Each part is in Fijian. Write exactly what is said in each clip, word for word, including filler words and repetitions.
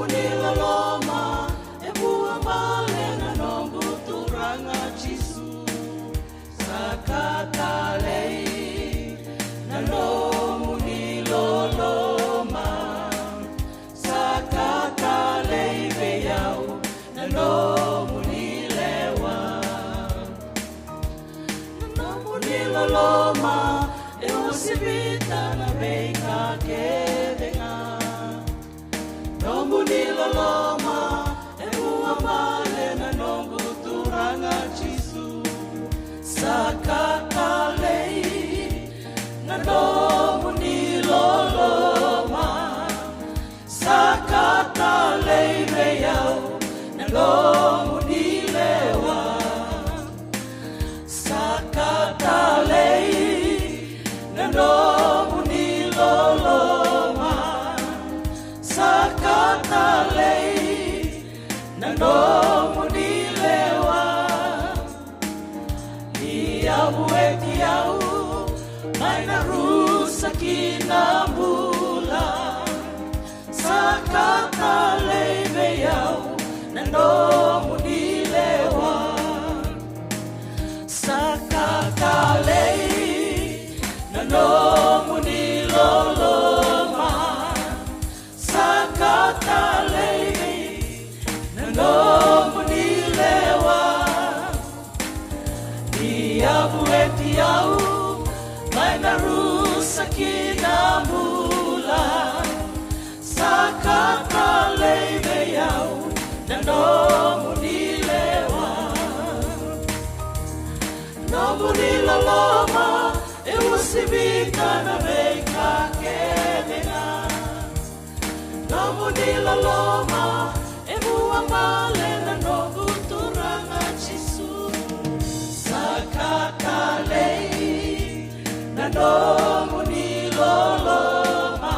Ni loloma e vua male na noqu Turaga Jisu. Sa ka talei na nomuni loloma. Sa ka talei vei au na nomuni lewa. Na nomuni loloma e uasivita na veika kece ga. Nomuni loloma e vua male na noqu Turaga Jisu. Sa ka talei na nomuni loloma. Sa ka talei vei au na nomuni lewa. Sa ka talei na nomuni loloma. Sa ka talei na nomuni lewa. Ni a vueti au mai na rusa ki na bula. Sa ka talei vei au na nomuni lewa. Sa ka talei na nomuni loloma. Sa ka talei na nomuni lewa. Ni a vueti au mai na rusa ki na bula. Sa ka talei vei au na nomuni lewa. Nomuni loloma e uasivita na veika kece ga. Nomuni loloma e vua male na noqu Turaga Jisu. Sa ka talei na nomuni loloma.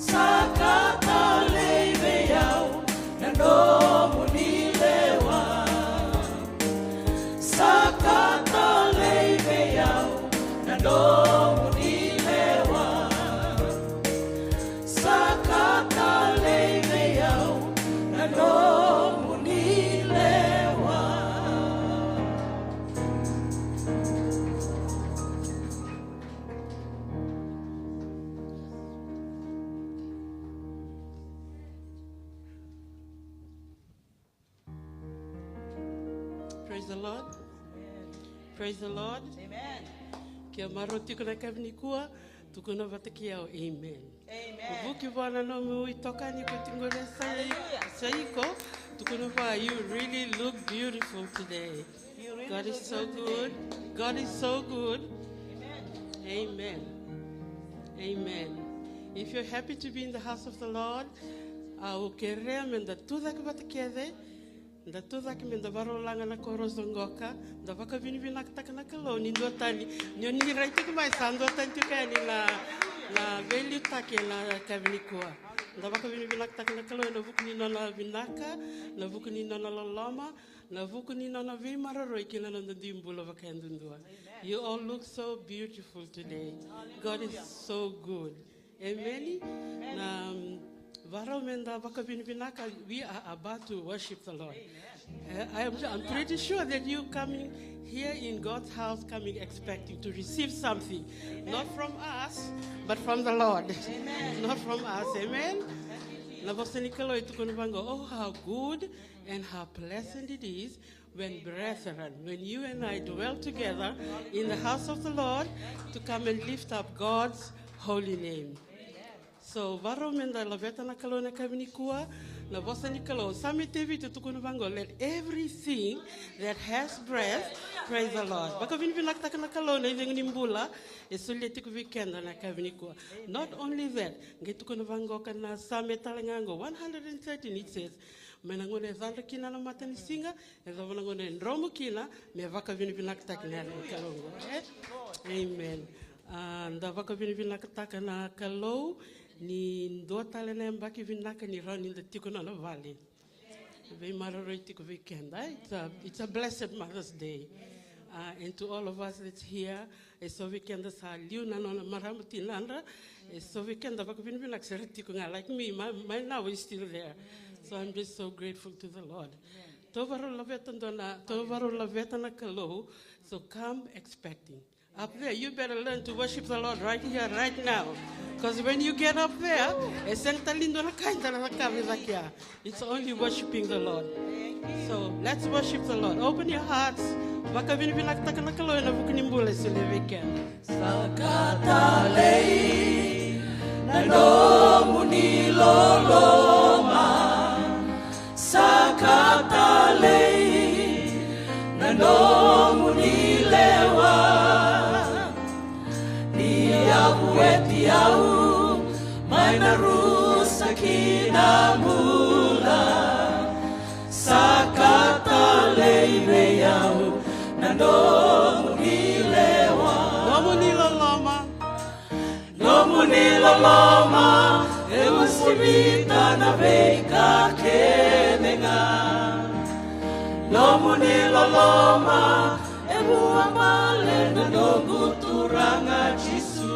Sa ka talei vei au na nomuni lewa. Sa ka talei vei au na nomuni lewa. Sa ka talei vei au na nomuni lewa. Praise the Lord. Praise the Lord. Amen. Ke o marau tiko na yakavi nikua, tukuna vata kei au, amen. Amen. Vuki vua na nomu itokani ko tiko qori sa i-, Hallelujah. Sa iko, tukuna vua, you really look beautiful today. You really God is look so good today. Good. God is so good. Amen. Amen. Amen. If you're happy to be in the house of the Lord, au kerea meda tucake vata kece, da tucake meda varau laga na koroso qoka, da vakavinavinakataka na Kalou ni duatani, ni o ni rai tiko mai sa duatani tiko yani na, na veiliutaki ena yakavi nikua. Da vakavinavinakataka na Kalou ena vuku ni nona vinaka, na vuku ni nona loloma, na vuku ni nona veimaroroi kei na noda dui bula vakayadudua. Amen. You all look so beautiful today. Hallelujah. God is so good. Amen. Amen. Na, um, varau meda vakavinavinaka, we are about to worship the Lord. Amen. Eh, I am, I'm pretty sure that you coming here in God's house, coming expecting to receive something. Amen. Not from us, but from the Lord. Amen. Not from us. Amen. Thank you, Jesus. Na vosa ni Kalou e tukuna vaqo, oh, how good and how pleasant it is when brethren, when you and I dwell together in the house of the Lord to come and lift up God's holy name. So, varau meda laveta na Kalou na yakavi nikua, na vosa ni Kalou, Same tevita tukuna vaqo, let everything that has breath praise the Lord. Vakavinavinakataka na Kalou na icegu ni bula e solia tiko vei keda na yakavi nikua. Not only that, qai tukuna vaqo ka na Same tale ga qo, one hundred and thirteen, it says, mai na gauna e cadra kina na matanisiga, yacova na gauna e dromu kina, me vakavinavinakataki na yaca ni Kalou qo, e? Amen. A, da vakavinavinakataka na Kalou ni dua tale na yabaki vinaka ni rawa ni da tiko na nona vale. Veimaroroi tiko vei keda, e? It's a, it's a blessed Mother's Day. Uh, and to all of us that's here, e so vei keda sa liu na nona marama tinadra, e so vei keda vakavinavinaka se ra tiko ga, like me, my, my now is still there. So I'm just so grateful to the Lord. Tou varau laveta dua na, tou varau laveta na Kalou, so come expecting. Up there, you better learn to worship the Lord right here, right now. Because when you get up there, e sega tale ni dua na ka eda na cakava i cake ya. It's only worshiping the Lord. So let's worship the Lord. Open your hearts. Vakavinavinakataka na Kalou ena vuku ni bula e solia vei keda. Saka talei na nomuni loloma. Saka talei na nomuni lewa. Ni yavueti au mai na rusa ki na bula. Saka talei vei au na nomuni lewa. Nomuni loloma. Nomuni loloma e uasivita na veika kece ga. Nomuni loloma e vuabale na noqu Turaga Jisu.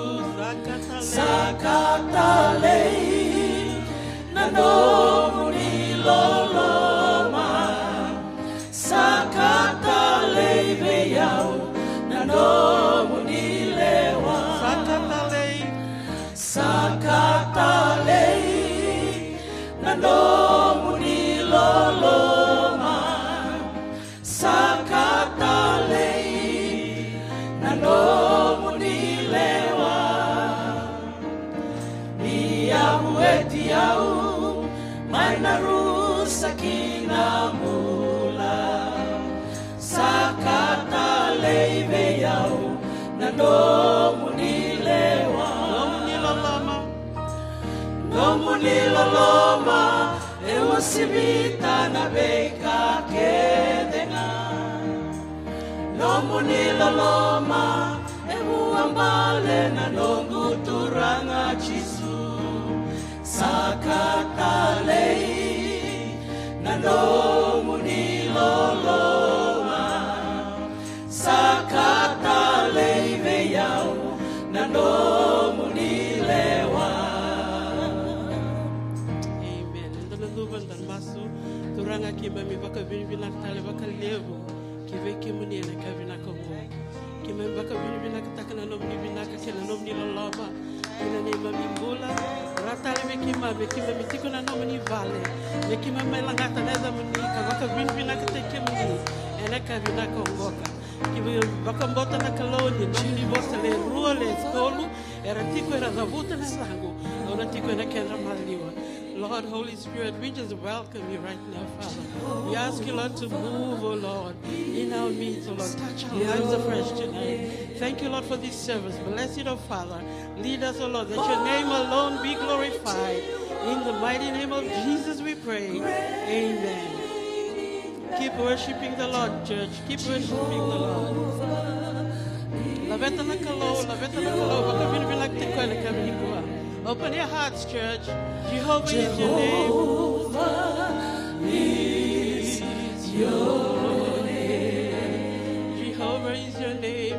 Saka talei na nomuni loloma. Saka talei vei au na nomuni lewa. Saka talei. Saka talei na nomuni loloma. Saka talei na nomuni lewa. Ni yavueti au mai na rusa ki na bula. Saka talei vei au na nomuni lewa. Nomuni loloma. Nomuni loloma e uasivita na veika kece ga. Nomuni loloma e vuabale na noqu Turaga Jisu. Saka talei na nomuni loloma. Saka talei vei au na nomuni lewa. Amen. Eda na cuva, eda na masu. Turaga, keimami vakavinavinaka tale vakalevu ki vei kemuni ena ka vinaka oqo. Keimami vakavinavinakataka na nomuni vinaka kei na nomuni loloma ki na neimami bula. Ra tale vei keimami, keimami tiko na nomuni vale, me keimami mai lagata na yacamuni ka vakavinavinakataki kemuni ena ka vinaka oqo. Ka keimami vakabauta na Kalou ni nomuni vosa le rua le tolu era tiko, era cavuta na yacaqu, au na tiko ena kedra maliwa. Lord, Holy Spirit, we just welcome you right now, Father. We ask you, Lord, to move, oh Lord, in our midst, oh Lord. Touch our lives afresh tonight. Thank you, Lord, for this service. Bless it, oh Father. Lead us, oh Lord, that your name alone be glorified. In the mighty name of Jesus we pray. Amen. Keep worshiping the Lord, church. Keep worshiping the Lord. Laveta na Kalou, laveta na Kalou, vakavinavinaka tiko ena ka nikua. Open your hearts, church. Jehovah is your name. Jehovah is your name. Jehovah is your name.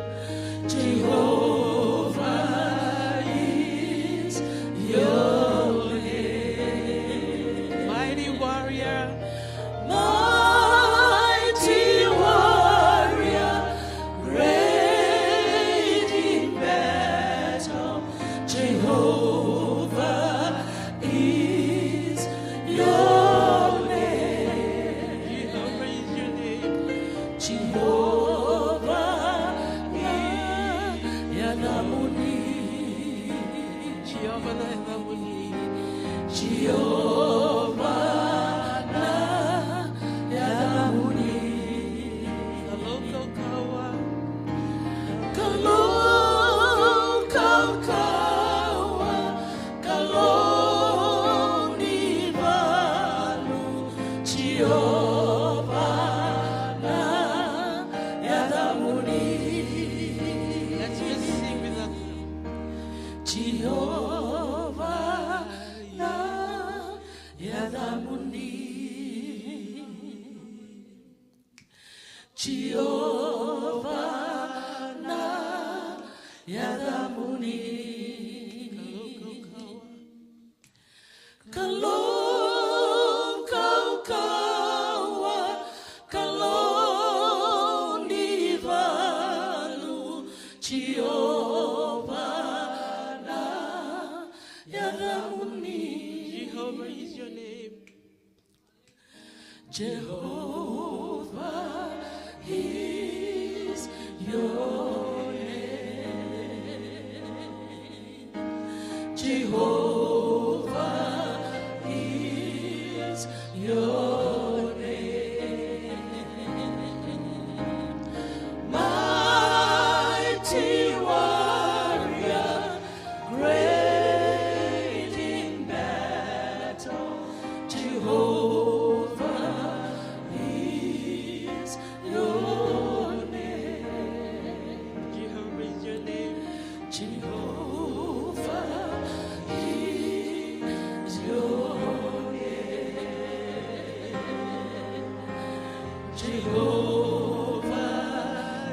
Jehovah is your name. Mighty warrior. Mighty warrior, great in battle, Jehovah is your name. Jehovah is your name. Jehovah na yacamuni. Jehovah na yacamuni. Jehovah na yacamuni. Kalou kaukauwa. Kalou kaukauwa. Kalou ni valu. Jehovah na yacamuni. Let's just sing with us. Jehovah na yacamuni. Jehovah yacamuni. Kalou kaukauwa, Kalou ni valu, Jiova na yacamuni. Jehovah is your name. Jehovah is your name. Jehovah is your name. Mighty warrior, great in battle, Jehovah is your name. Jehovah is your name. Jehovah is your name. Jehovah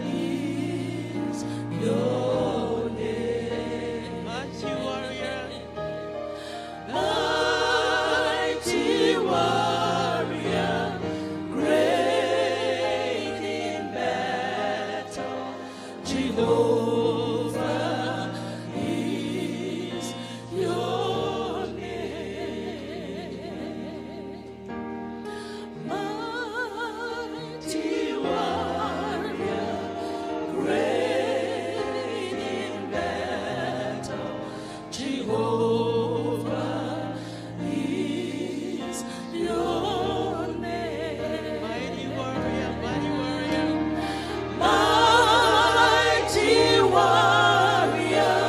is your name. Mighty warrior. Mighty warrior, great in battle, Jehovah is your name. Mighty warrior, great in battle, Jehovah is your name. Mighty warrior, mighty warrior. Mighty warrior,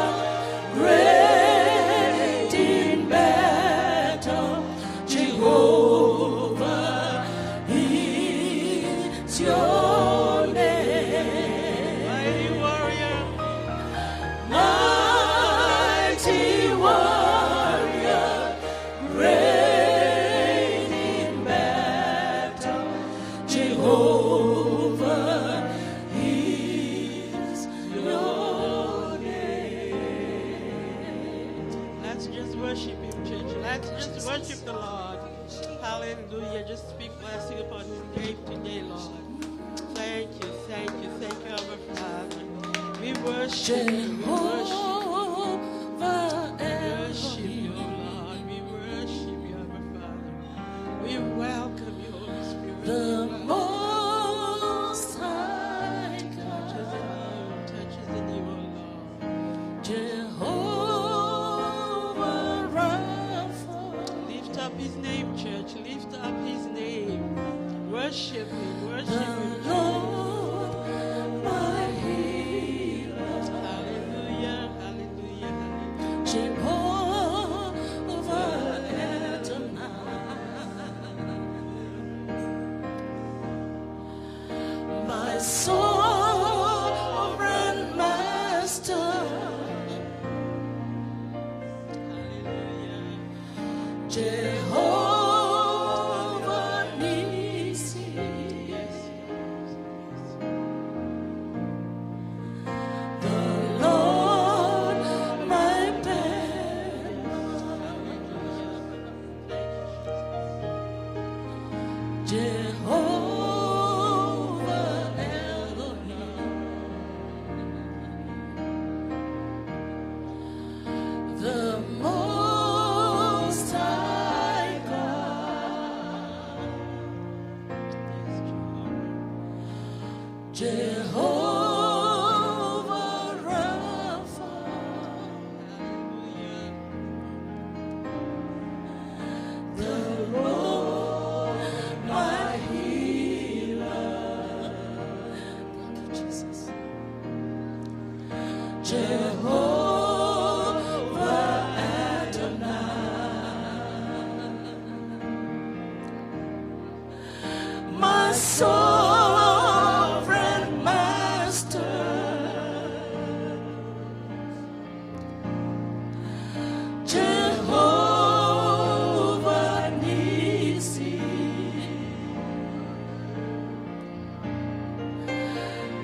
great in battle, Jehovah is your name. Mighty warrior. Mighty warrior, great in battle, Jehovah is your name. Let's just worship him, church. Let's just worship the Lord. Hallelujah. Just speak blessing upon his name today, Lord. Thank you, thank you, thank you, Abba Father. We worship you, we worship you. Jehovah Worship you, Elohim. Lord. We worship you, Abba Father. We welcome you, Holy Spirit. The Most High God. Touch us anew, touch us anew, O Lord. Jehovah Rapha. Lift up his name, church. Lift up his name. Worship him. Worship him. The Lord, my healer. Hallelujah, hallelujah, hallelujah. Jehovah Adonai. My sovereign master. Hallelujah. Jehovah Nissi. The Lord my banner. Jehovah Elohim, the Most High God. Jehovah Rapha. The Lord my healer. Thank you, Jesus. Jehovah Adonai. My sovereign master, Jehovah Nissi,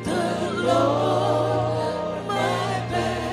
the Lord my banner.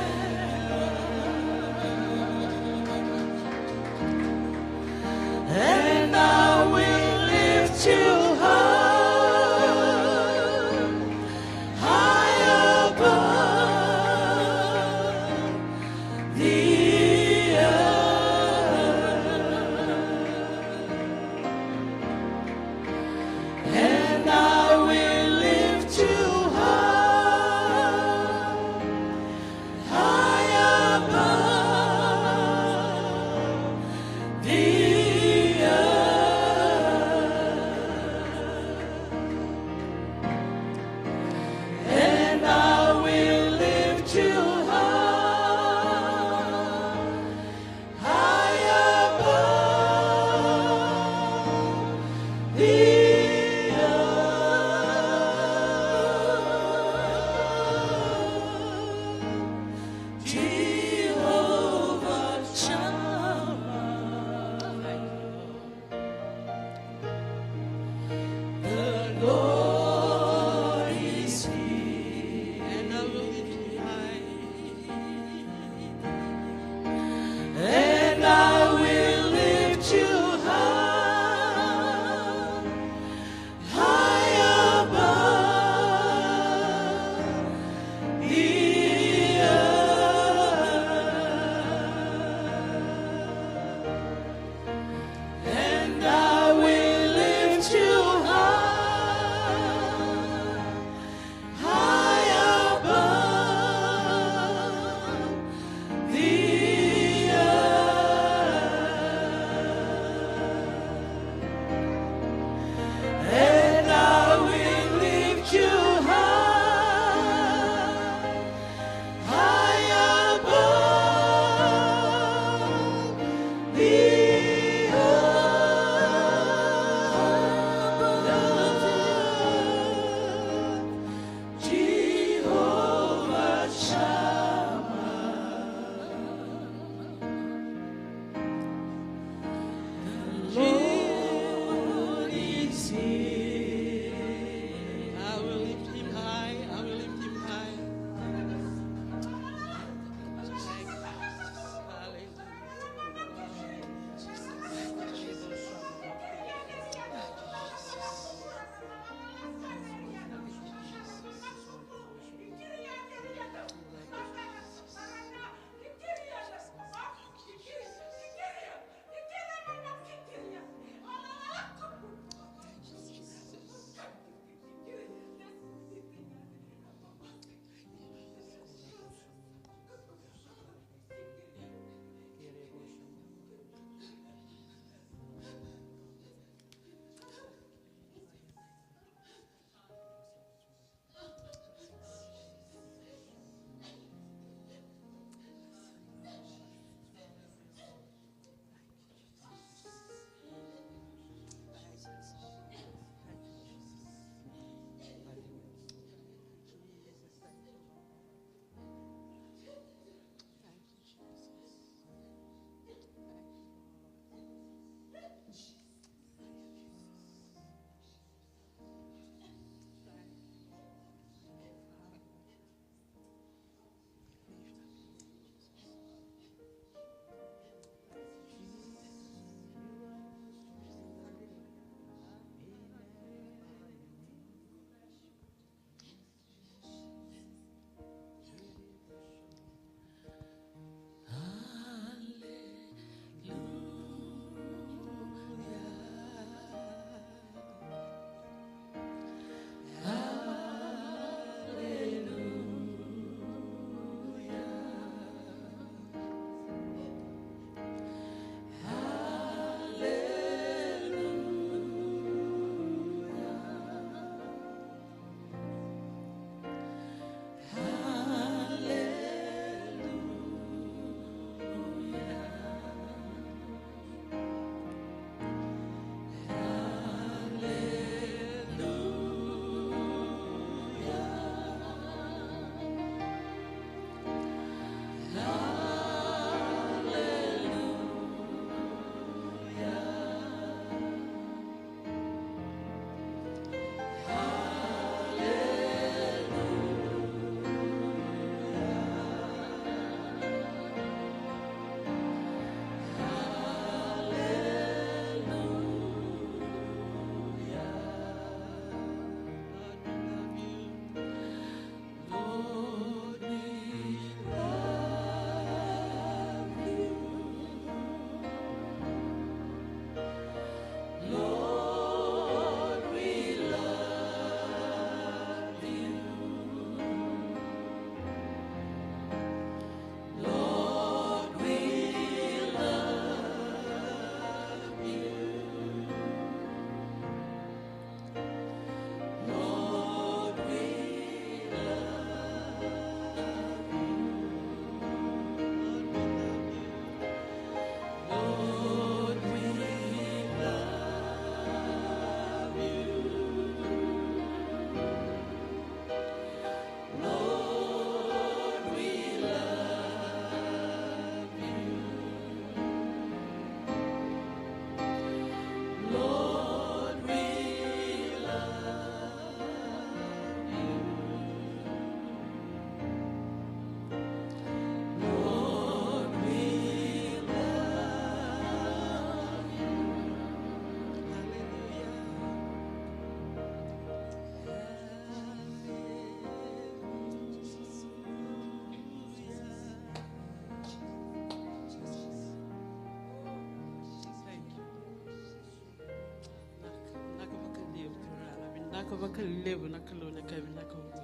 Vinaka vakalevu na Kalou na ka vinaka oqo.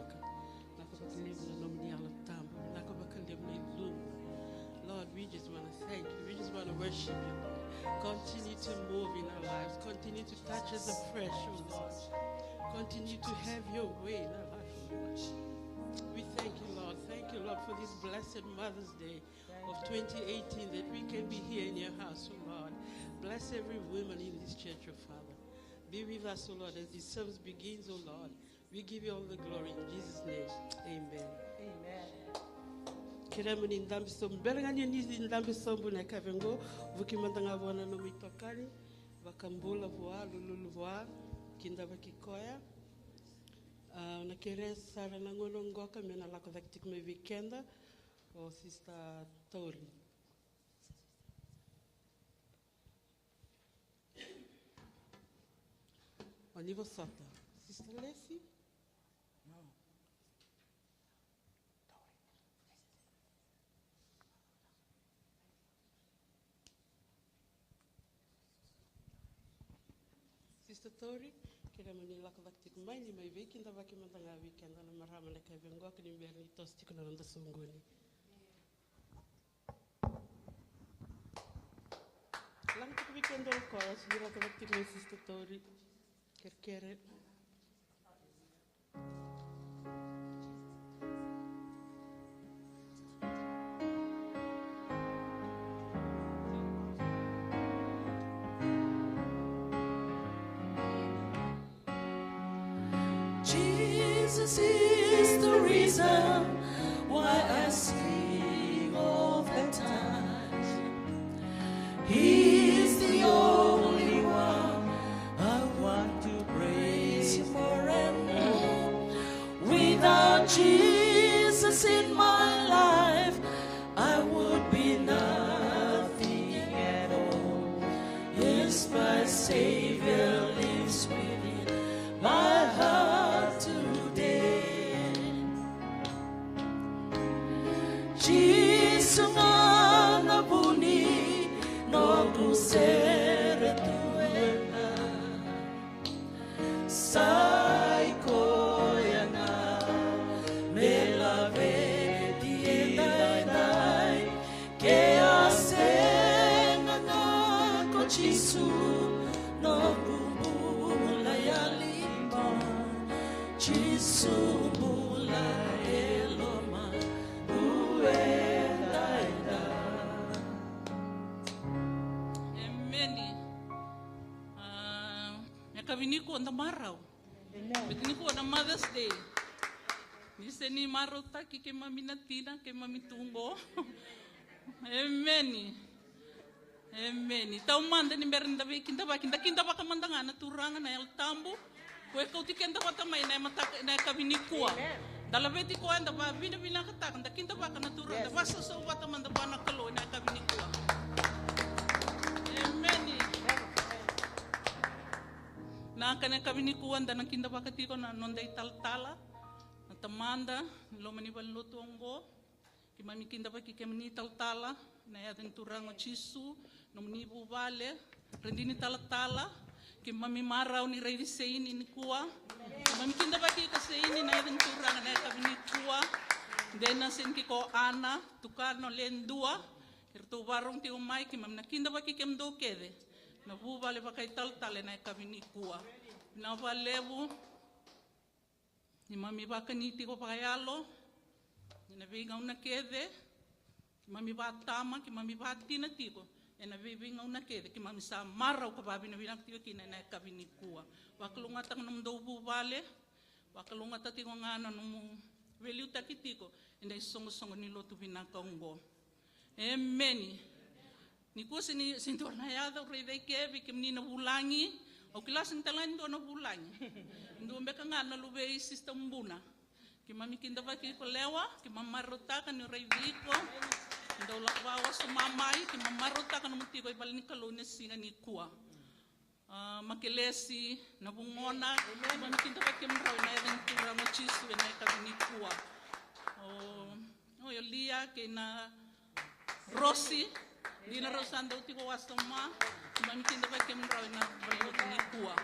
Vinaka vakalevu na nomuni Yalo Tabu. Vinaka vakalevu na ilumu. Lord, we just want to thank you. We just want to worship you, Lord. Continue to move in our lives. Continue to touch us afresh, oh Lord. Continue to have your way in our life, oh Lord. We thank you, Lord. Thank you, Lord, for this blessed Mother's Day of twenty eighteen, that we can be here in your house, oh Lord. Bless every woman in this church, oh Father. Be with us, oh Lord, as this service begins, oh Lord. We give you all the glory in Jesus' name. Amen. Amen. Kerea mo ni dabe sobu. Bera ga ni o ni dabe sobu na yakavi oqo, vuki mada ga vua na nomu itokani, vakabula vua, lululu vua, kidavaki koya. A, na kerea sara na gauna oqo ka me na lako cake tiko mai vei keda o Sister Tori. O ni vosota. Sister Lesi? Sister Tori, kerea mo ni lako cake tiko mai, ni mai veikidavaki mada ga vei keda na marama na yakavi oqo, ka ni bera ni toso tiko na noda soqoni. Lako tiko vei keda o koya, se ni lako tiko mai Sister Tori. Kerekere. Jesus is the reason why I sing all the time. He is the only one I want to praise you more and more. Without Jesus in my life, I would be nothing at all. Yes, my Savior lives within my heart today. Jisu ga na vu ni noqu sere tu ena. Sa i koya ga me laveti edaidai. Ke a sega ga ko Jisu noqu bula yali mai. Jisu bula e lomaqu edaidai. Emeni. A, na yakavi nikua da marau. Emeni. Baleta nikua na Mother's Day. Ni se ni marautaki keimami na tina, keimami tu qo. Emeni. Emeni. Taumada ni bera ni da veikidavaki, da kidavaka mada ga na Turaga na Yalo Tabu. Ko e kauti keda vata mai na mataka, na yakavi nikua. Emeni. Da laveti koya, da vavinavinakataka, da kidavaka na Turaga, da, yes, vasausau vata mada vua na Kalou ena yakavi nikua. Emeni. Emeni. Na ka na yakavi nikua da na kidavaka tiko na noda italatala, na tamada ni loma ni valenilotu oqo. Keimami kidavaki kemuni talatala ena yaca ni Turaga o Jisu, nomuni vuvale, Radini talatala. Keimami marau ni raici Seini nikua. Keimami kidavaki iko Seini ena yaca ni Turaga ena yakavi nikua. Dei na Seini kei ko Ana, tukana o le dua. Eratou vakarorogo tiko mai, keimami na kidavaki kemudou kece na vuvale vakaitalatala ena yakavi nikua. Vinaka vakalevu. Keimami vakani tiko vakayalo ena veigauna kece. Keimami vakatama, keimami vakatina tiko ena veiveigauna kece. Keimami sa marau ka vakavinavinaka tiko kina ena yakavi nikua. Vakalougatataka nomudou vuvale. Vakalougatataka tiko ga na nomu veiliutaki tiko ena isoqosoqo ni lotu vinaka oqo. Emeni. Nikua se ni, se ni dua na yaca au raica i ke vei kemuni na vulagi. Au kila se ni tale ga ni dua na vulagi. Dua beka ga na luve i Sister Buna. Keimami kidavaki iko Lewa, keimami marautaka ni raici iko. Dau lako vakaoso mai, keimami marautaka nomu tiko i vale ni Kalou ena siga nikua. A, Makelesi, na vugona, emeni, keimami kidavaki kemudrau ena yaca ni Turaga o Jisu ena yakavi nikua. O, o Iolia kei na Rosi, dina rau sa dau tiko wasoma, keimami kidavaki kemudrau ena valenilotu nikua.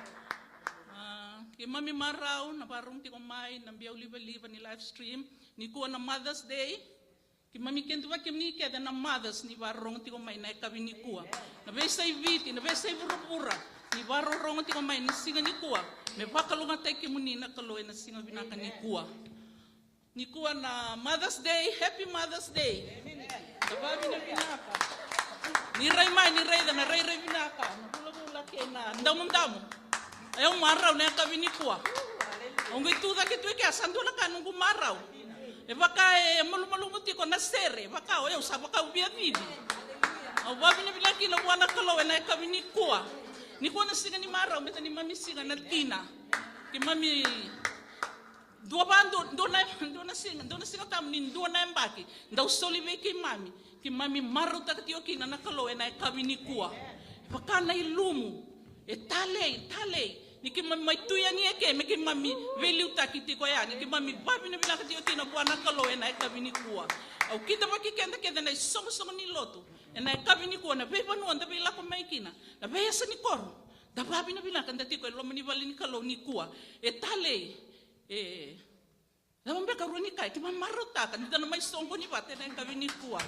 A, Keimami marau na vakarorogo tiko mai na biau livaliva ni live stream. Nikua na Mother's Day. Keimami kidavaki kemuni kece na mothers ni vakarorogo tiko mai na yakavi nikua. Na veiyasai Viti, na veiyasai vuravura ni vakarorogo tiko mai ni siga nikua. Me vakalougatataki kemuni na Kalou ena siga vinaka nikua. Nikua na Mother's Day, happy Mother's Day. Da vavinavinaka. Ni rai mai, ni raica na rairai vinaka, na vulavula kei na damudamu. E au marau na yakavi nikua. Au qai tu cake tu e kea, sa dua na ka noqu marau. E vaka e malumalumu tiko na sere, e vaka o yau sa vaka au via cici. Au vavinavinaka kina vua na Kalou ena yakavi nikua. Nikua na siga ni marau, baleta ni mami siga na tina. Keimami dua va, dua, dua na, dua na siga, dua na Siga Tabu ni dua na yabaki, dau soli vei keimami. Keimami marautaka tiko kina na Kalou ena yakavi nikua. Vaka na ilumu, e talei, talei. Ni keimami mai tu yani e ke, me keimami veiliutaki tiko yani. Keimami vavinavinaka tiko kina vua na Kalou ena yakavi nikua. Au kidavaki keda kece na isoqosoqo ni lotu ena yakavi nikua, na veivanua da veilako mai kina, na veiyasa ni koro. Da vavinavinaka da tiko e loma ni vale ni Kalou nikua. E talei, e cava beka rua ni ka e keimami marautaka ni da na mai soqoni vata ena yakavi nikua.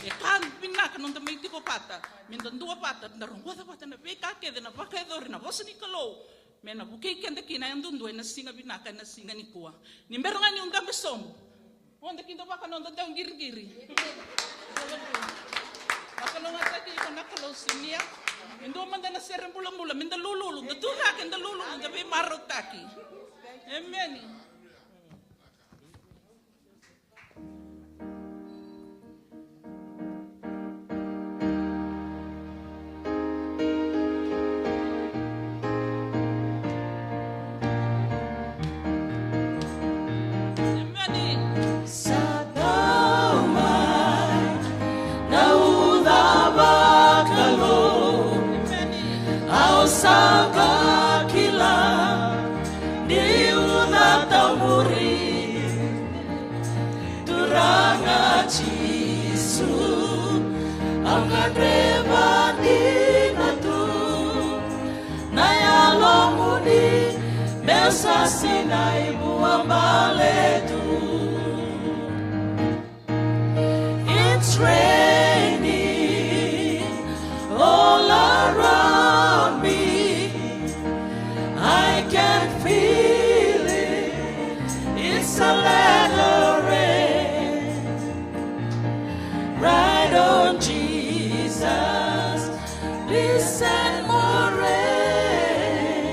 E ka vinaka noda mai tiko vata, me da dua vata, da rogoca vata na veika kece, na vakayacori, na vosa ni Kalou, me na vukei keda kina yadudua ena siga vinaka, ena siga nikua. Ni bera ga niu dabe sobu, o da kidavaka noda dauqiriqiri. Vakalougatataki iko na Kalou sinia. E dua mada na sere bulabula, me da lululu, da tu cake, da lululu, da veimarautaki. Emeni. Emeni. Sa dau mai na uca vakalou. Emeni. Au sa vakila ni uca taumuri. Turaga Jisu, au gadreva dina tu na yalomuni, meu sa sinai vua baletu. It's raining all around me. I can feel it. It's a little rain. Right on, Jesus. Please send more rain.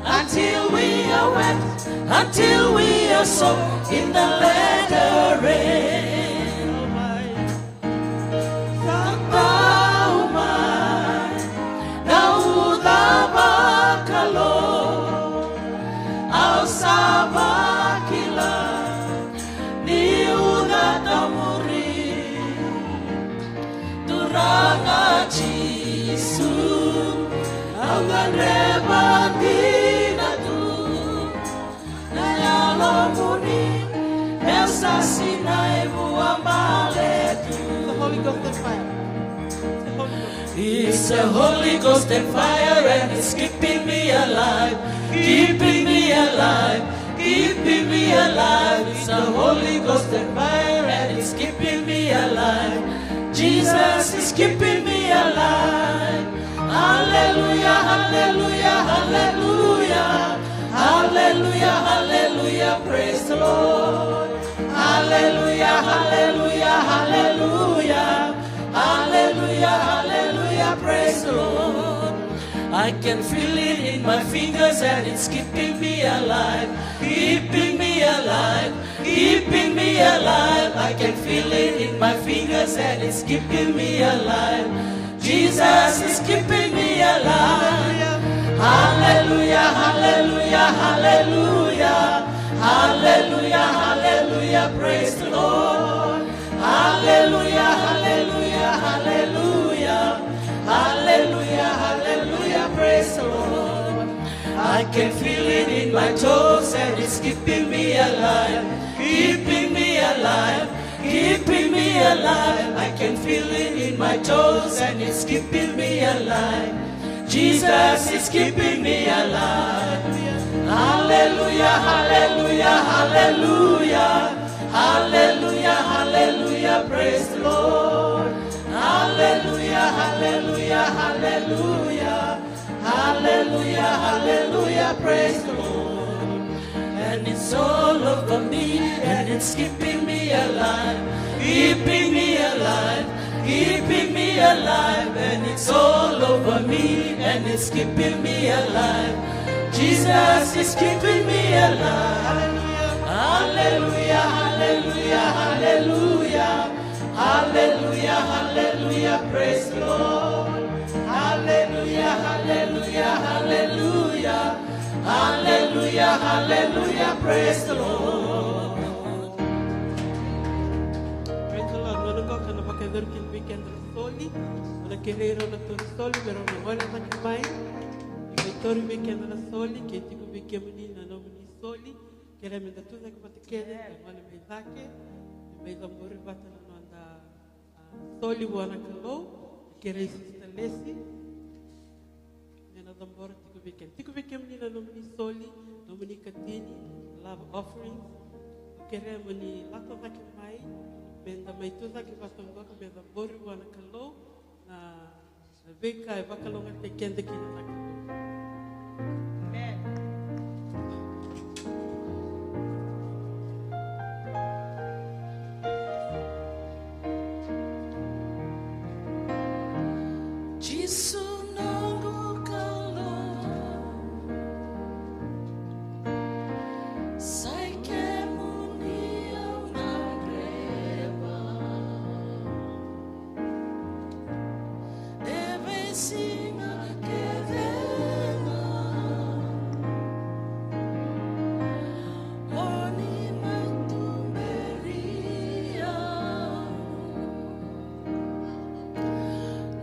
Until we are wet, until we are soaked in the little rain. Sa dau mai na uca vakalou, au sa vakila ni uca taumuri. Turaga Jisu, au gadreva dina tu na yalomuni, meu sa sinai vua baletu. The Holy Ghost and fire. The Holy Ghost. It's the Holy Ghost and fire and it's keeping me alive, keeping me alive, keeping me alive. It's the Holy Ghost and fire and it's keeping me alive. Jesus is keeping me alive. Hallelujah, hallelujah, hallelujah. Hallelujah, hallelujah, praise the Lord. Hallelujah, hallelujah, hallelujah. Hallelujah, hallelujah, praise the Lord. I can feel it in my fingers and it's keeping me alive, keeping me alive, keeping me alive. I can feel it in my fingers and it's keeping me alive. Jesus is keeping me alive. Hallelujah, hallelujah, hallelujah. Hallelujah, hallelujah, praise the Lord. Hallelujah, hallelujah, hallelujah. Hallelujah, hallelujah, praise the Lord. I can feel it in my toes and it's keeping me alive, keeping me alive, keeping me alive. I can feel it in my toes and it's keeping me alive. Jesus is keeping me alive. Hallelujah, hallelujah, hallelujah. Hallelujah, hallelujah, praise the Lord. Hallelujah, hallelujah, hallelujah. Hallelujah, hallelujah, praise the Lord. And it's all over me, and it's keeping me alive, keeping me alive, keeping me alive. And it's all over me, and it's keeping me alive. Jesus is keeping me alive. Hallelujah, hallelujah, hallelujah. Hallelujah, hallelujah, praise the Lord. Hallelujah, hallelujah, hallelujah. Hallelujah, hallelujah, praise the Lord. Praise the Lord. Gauna qo ka na vakayacori kina vei keda na soli. Au na kerei rau na tauri soli me rau na gole cake mai. Mai tauri vei keda na soli, ke tiko vei kemuni na nomuni soli. Kerea me da tu cake vata kece, da gole mai cake, me mai cabori vata na noda, a, soli vua na Kalou. Kerei Sister Lesi me na cabora tiko vei keda. Tiko vei kemuni na nomuni soli, nomuni katini, love offerings. Kerea mo ni lako cake mai, me da mai tu cake vata oqo, me cabori vua na Kalou na Na veika e vakalougatataki keda kina na Kalou. Amen. Jisu noqu Kalou, sai kemuni au na dreva. E veisiga kece ga o ni mai tuberi au.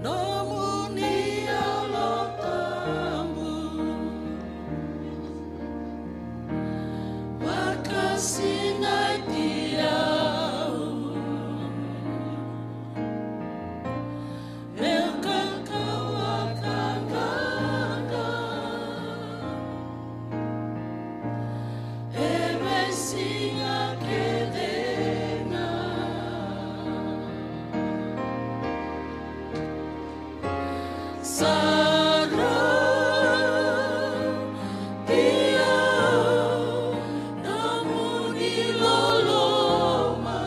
Nomuni Yalo Tabu vakasinaiti au. Meu kakua ka qaqa e veisiga kece ga. Sa rauti au nomuni loloma.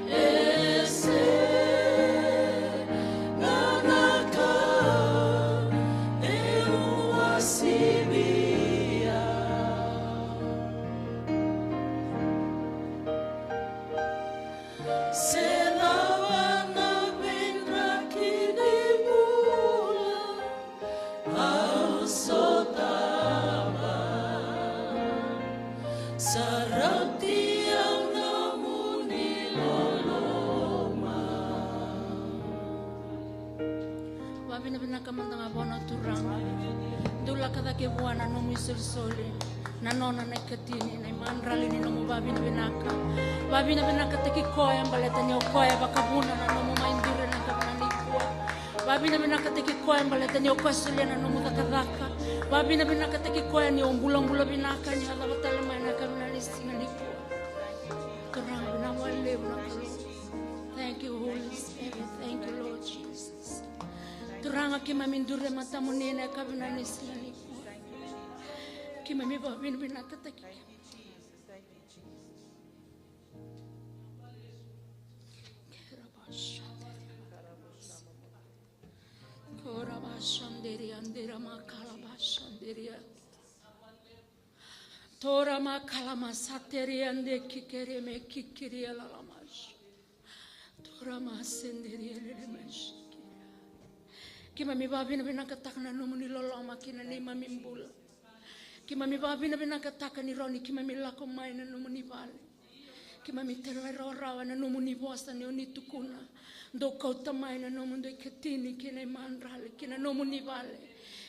E sega na ka e uasivia. Se cava na veidraki ni bula au sotava, sa rauti au nomuni loloma. Vavinavinaka mada ga vua na Turaga. Dou lako cake vua na nomu isolisoli, na nona na ikatini, na imadrali ni nomu vavinavinaka. Vavinavinakataki koya baleta ni o koya e vakavuna na nomu mai duri ena yakavi nikua. Vavinavinakataki koya baleta ni o koya solia na nomu cakacaka. Vavinavinakataki koya ni o bulabula vinaka, ni o cava tale mai ena yakavi ni siga nikua. Turaga, vinaka vakalevu na Kalou. Thank you, Holy Spirit. Thank you, Lord Jesus. Turaga, keimami duri e matamuni ena yakavi ni siga nikua. Keimami vavinavinakataki. Kora bashandere andere makala bashandere. Tora makala masatere ande kikere me kikiri alalamas. Tora masendere lele mas. Keimami vavinavinakataka na nomuni loloma ki na neimami bula. Keimami vavinavinakataka ni rawa ni keimami lako mai na nomuni vale. Keimami talairawarawa na nomuni vosa ni oni tukuna. Dou kauta mai na nomudou ikatini kei na imadrali ki na nomuni vale.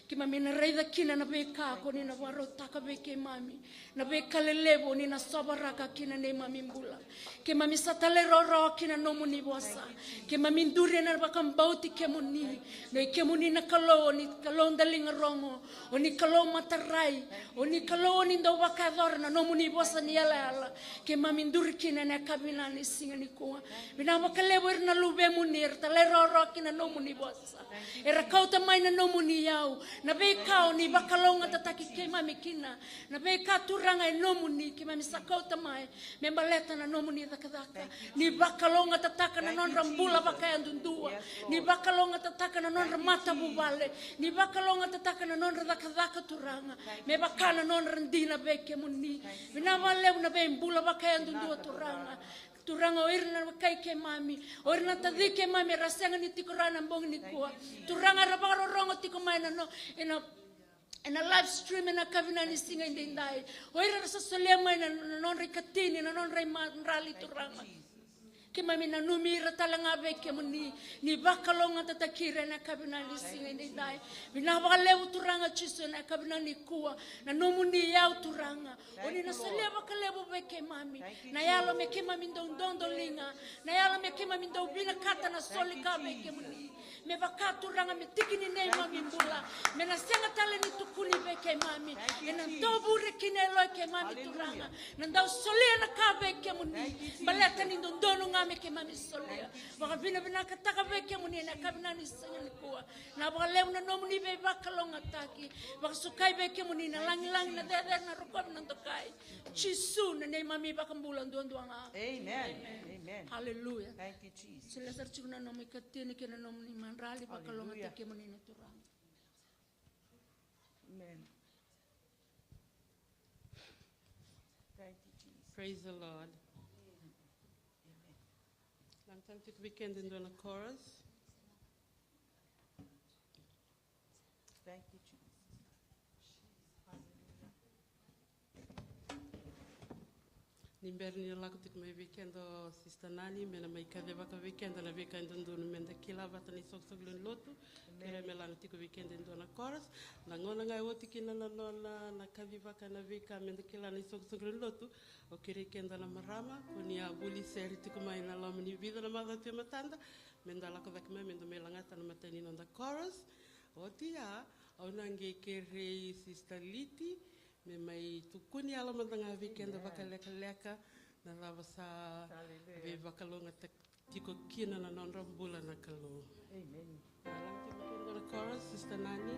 Keimami na raica kina na veika ko ni na vakarautaka vei keimami. Na veika lelevu o ni na sovaraka kina neimami bula. Keimami sa talairawarawa kina nomuni vosa. Keimami duri ena vakabauti kemuni. Na i kemuni na Kalou, o ni Kalou daliga rogo. O ni Kalou matarai. O ni Kalou o ni dau vakayacora na nomuni vosa ni yalayala. Keimami duri kina ena yakavi vinaka ni siga nikua. Vinaka vakalevu ira na luvemuni, era talairawarawa kina nomuni vosa. Era kauta mai na nomuni iyau, na veika o ni vakalougatataki keimami kina, na veika Turaga e nomuni keimami sa kauta mai, me baleta na nomuni cakacaka. Ni vakalougatataka na nodra bula vakayadudua, ni vakalougatataka na nodra matavuvale, ni vakalougatataka na nodra cakacaka Turaga, me vaka na nodra dina vei kemuni. Vinaka vakalevu na veibula vakayadudua Turaga. Turaga, o ira na wekai keimami, o ira na taci keimami era sega ni tiko rawa ena bogi nikua. Turaga, era vakarorogo tiko mai ena no, ena, ena live stream ena yakavi vinaka ni siga edaidai. O ira era sa solia mai na, na nodra ikatini, na nodra imadrali Turaga. Keimami nanumi ira tale ga vei kemuni, ni vakalougatataki ira ena yakavi vinaka ni siga edaidai. Vinaka vakalevu Turaga Jisu ena yakavi vinaka nikua, na nomuni iyau Turaga. O ni na solia vakalevu vei keimami na yalo me keimami dau dodoliga, na yalo me keimami dau vinakata na soli ka vei kemuni. Me vaka Turaga me tiki ni neimami bula, me na sega tale ni tukuni vei keimami. Ena dovure kina e loi keimami Turaga, na dau solia na ka vei kemuni. Baleta ni dodonu ga me keimami solia. Vakavinavinakataka vei kemuni ena yakavi vinaka ni siga nikua. Na vakalevu na nomuni veivakalougatataki. Vakasukai vei kemuni na lagilagi, na cecere, na rokovi, na dokai. Jisu na neimami vakabula duadua ga. Amen. Amen. Hallelujah. Thank you, Jesus. Solia sara tiko na nomu ikatini kei na nomuni madrali, vakalougatataki kemuni na Turaga. Amen. Thank you, Jesus. Praise the Lord. Amen. Lagata tiko vei keda e dua na chorus. Thank you, Jesus. Hallelujah. Ni bera ni lako tiko mai vei keda o Sister Nani, me na mai kacivaka vei keda na veika e dodonu me da kila vata na isoqosoqo lewe ni lotu. Amen. Kerea me lako tiko vei keda e dua na chorus. Na gauna ga e oti kina na nona na kacivaka na veika me da kila na isoqosoqo lewe ni lotu. Au kerei keda na marama, ko ni a vuli sere tiko mai na loma ni vica na macawa tu e matada, me da lako cake mai, me da mai lagata na matai ni noda chorus. Oti ya, au na qai kerei Sister Liti, me mai tukuni yalo mada ga vei keda vakalekaleka, na cava sa veivakalougatataki tiko kina na nodra bula na Kalou. Amen. Lako tiko kina na chorus, Sister Nani.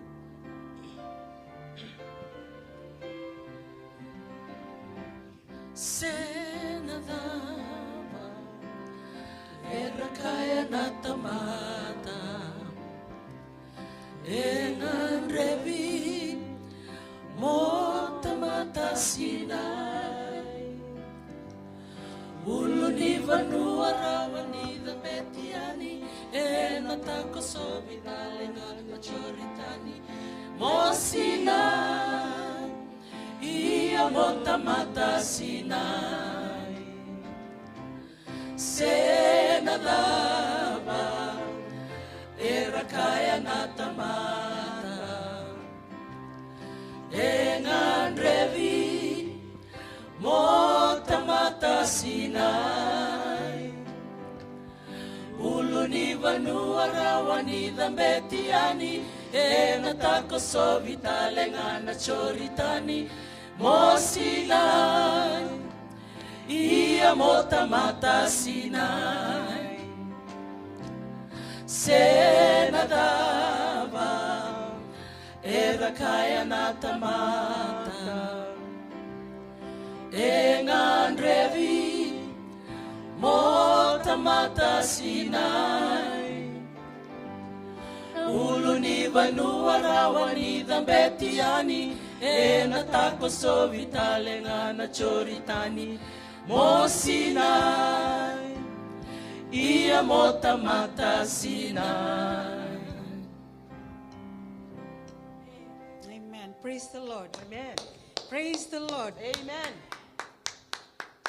Se na cava era kaya na tamata, e gadrevi mo tamata Sinai. Ulu ni vanua rawa ni cabeti yani, ena takosovi tale ga na Joritani mo Sinai. Ia mo tamata Sinai. Se na cava era kaya na tamata, e gadrevi mo tamata Sinai. Ulu ni vanua rawa ni cabeti yani, ena takosovi tale ga na Joritani mo Sinai. Ia mo tamata Sinai. Se na cava era kaya na tamata, e gadrevi mo tamata Sinai. Ulu ni vanua rawa ni cabeti yani, ena takosovi tale ga na Joritani mo Sinai. Ia mo tamata Sinai. Amen. Praise the Lord. Amen. Praise the Lord. Amen.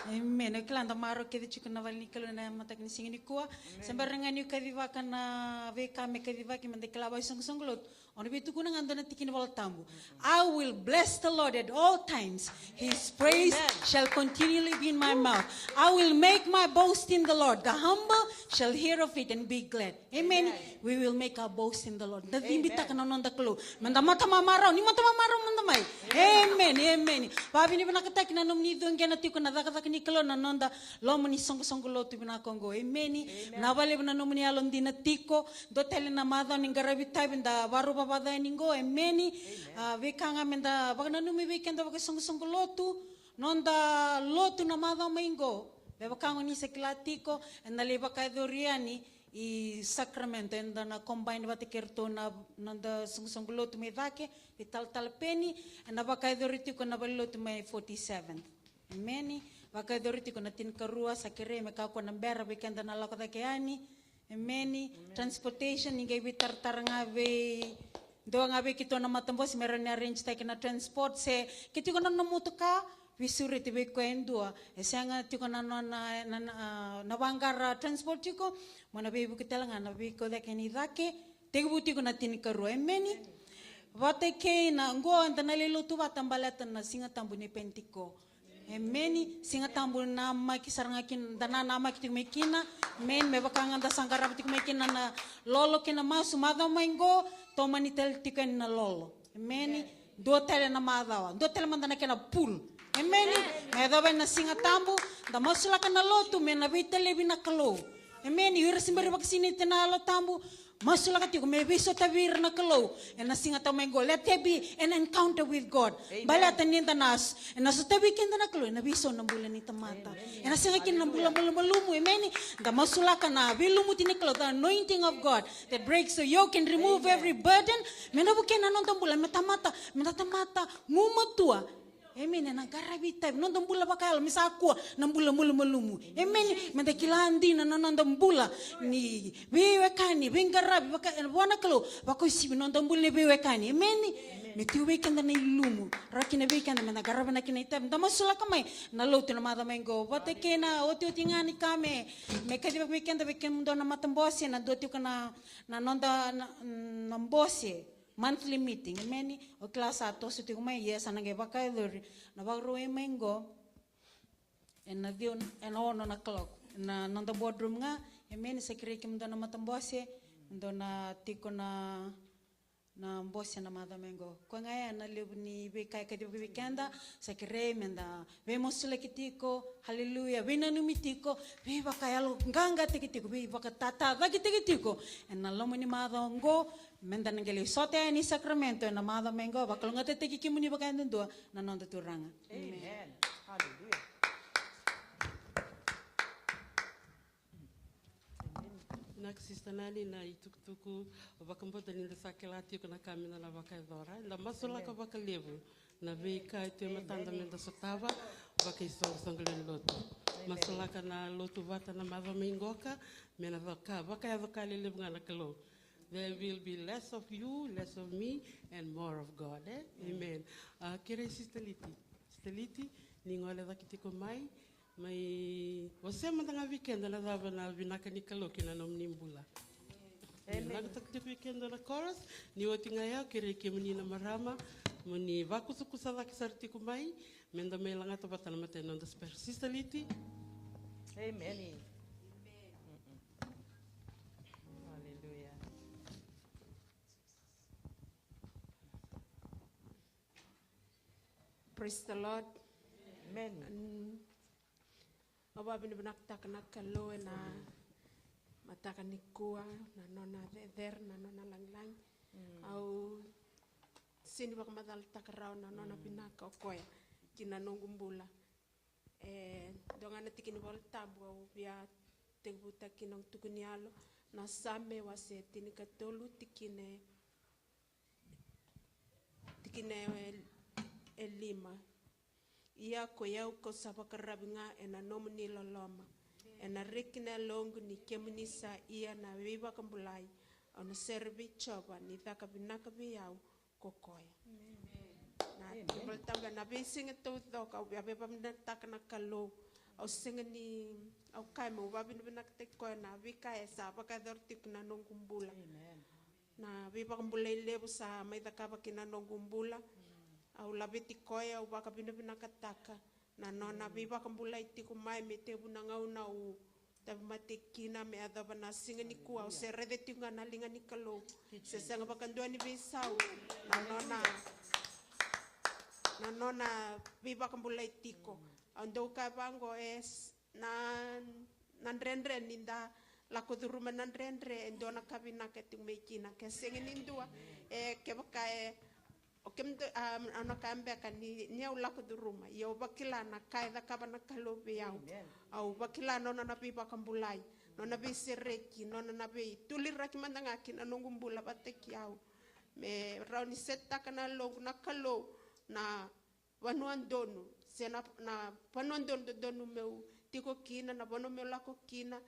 Amen. O kila da marau kece tiko na vale ni Kalou na mataka ni siga nikua. Se bera ga niu kacivaka na veika me kacivaki, meda kila vakaisoqosoqo lotu. O na veitukuna ga dua na tikina Vola Tabu. I will bless the Lord at all times. His praise shall continually be in my mouth. I will make my boast in the Lord. The humble shall hear of it and be glad. Amen. We will make our boast in the Lord. Da cibitaka na noda Kalou. Meda matamamarau, ni matamamarau mada mai. Amen, amen. Vavinavinakataki na nomuni cuqena tiko na cakacaka ni Kalou na noda loma ni soqosoqo lotu vinaka oqo. Amen. Na valevu na nomuni yalodina tiko. Dua tale na macawa ni qaravi tavi da vakarau vavaca yani qo. Amen. A, veika ga meda vakananumi vei keda vakasoqosoqo lotu. Noda lotu na macawa mai qo. Me vaka qo ni sa kila tiko, eda lai vakayacori yani i Sacramento, eda na combine vata kei ratou na noda soqosoqo lotu mai cake, veitalatala Peni, eda vakayacori tiko na valelotu mai forty-seven. Emeni. Vakayacori tiko na tinikarua, sa kerei me kakua na bera vei keda na lako cake yani. Emeni. Transportation, ni qai veitaratara ga vei dua ga vei keitou na matabose me rawa ni arrange taki na transport, se ke tiko na nona motoka, veisureti vei koya e dua. E sega tiko na nona, na, na, na vaqara transport tiko, mo na veivuke tale ga na veikau cake ni cake, tekivu tiko na tinikarua. Emeni. Vata kei na qo, da na lai lotu vata baleta na Siga Tabu ni Penitiko. Emeni. Siga Tabu namaki sara ga kina, da na namaki tiko mai kina. Emeni. Me vaka ga da sa qarava tiko mai kina na lolo kei na masu, macawa mai qo, tomani tale tiko yani na lolo. Emeni. Dua tale na macawa, dua tale mada na kena pool. Emeni. Me yacova na Siga Tabu, da masulaka na lotu me na veitalevi na Kalou. Emeni. O ira se bera ni vakasinaiti na Yalo Tabu, masulaka tiko me veisotavi ira na Kalou ena Siga Tabu mai qo. Let there be an encounter with God. Baleta ni da na s-, ena sotavi keda na Kalou ena veisau na bula ni tamata. Ena sega kina na bula malumalumu. Emeni. Da masulaka na veilumuti ni Kalou, the anointing of God that breaks the yoke and remove every burden. Me na vukei na noda bula, me tamata, me na tamata gumatua. Emeni. Ena qaravi tavi noda bula vakayalo, me sa kua na bula malumalumu. Emeni. Meda kila dina na noda bula ni veiwekani, veiqaravi vaka, vua na Kalou, vakauasivi noda bula ni veiwekani. Emeni. Me tu vei keda na ilumu, rawa kina vei keda meda qarava na kena itavi. Da masulaka mai na lotu na macawa mai qo, vata kei na otioti ga ni ka me, me kacivaki vei keda, vei kemudou na matabose, na dua tiko na, na noda, na, na bose monthly meeting. Emeni. O kila sa toso tiko mai, ia sa na qai vakayacori na Vakarauwai mai qo ena ciwa, ena ono na clock, na noda boardroom ga. Emeni. Sa kerei kemudou na matabose, dou na tiko na, na bose na macawa mai qo. Koya ga ya na levu ni veika e kacivaki vei keda. Sa kerei meda veimasulaki tiko. Haleluya. Veinanumi tiko, veivakayaloqaqataki tiko, veivakatatacakitaki tiko ena loma ni macawa oqo. Meda na qai lai sota yani Sacramento ena macawa mai qo. Vakalougatataki kemuni vakayadudua na noda Turaga. Amen. Haleluya. Vinaka Sister Nani na itukutuku. Vakabauta ni da sa kila tiko na ka meda na vakayacora. Da masulaka vakalevu na veika e tu e matada meda sotava, vakaisoqosoqo lewe ni lotu. Masulaka na lotu vata na macawa mai qoka, me na vaka, vakayaco ka lelevu ga na Kalou. There will be less of you, less of me, and more of God, eh? Amen. A, kerei Sister Liti. Sister Liti, ni gole cake tiko mai, mai wasea mada ga vei keda na cava na vinaka ni Kalou ki na nomuni bula. Amen. Vinakataka tiko vei keda na chorus, ni oti ga ya, kerei kemuni na marama mo ni vakusakusa cake sara tiko mai, meda mai lagata vata na matai ni noda special. Sister Liti. Amen. Mm-mm. Hallelujah. Praise the Lord. Amen. Au vavinavinakataka na Kalou ena mataka nikua, na nona cecere, na nona lagilagi. Au sega ni vakamacalataka rawa na nona vinaka o koya ki na noqu bula. E dua ga na tiki ni Vola Tabu au via tekivutaka kina na tukuni yalo, na Same wase tinikatolu, tikina e tikina e, e lima. Ia ko i au kau sa vakararavi ga ena nomuni loloma, ena reki na yaloqu ni kemuni sa ia na veivakabulai. Au na sere vei Jiova ni caka vinaka vei au ko koya. Na tiki ni Vola Tabu, ena veisiga taucoko au via veivavinakataka na Kalou. Au sega ni, au kaya meu vakavinavinakataki koya na veika e sa vakayacora tiko na noqu bula. Na veivakabulai levu sa mai cakava ki na noqu bula. Au laveti koya, au vakavinavinakataka na nona veivakabulai tiko mai me tevu na gauna au tauvimate kina me yacova na siga nikua. Au se raica tiko ga na liga ni Kalou. Se sega vakadua ni veisau na nona, na nona veivakabulai tiko. Au dau kaya vaqo, e s-, na, na dredre ni da lako curuma na dredre, e dua na ka vinaka e tiko mai kina. Ke sega ni dua, e kevaka e o kemudou, a, au na kaya beka ni, ni au lako curuma, ia au vakila na ka e cakava na Kalou vei au. Au vakila nona na veivakabulai, nona veisereki, nona na veituliraki mada ga ki na noqu bula vata kei au. Me rawa ni setaka na loqu na Kalou na vanua donu, se na, na vanua donu dodonu meu tiko kina, na vanua meu lako kina,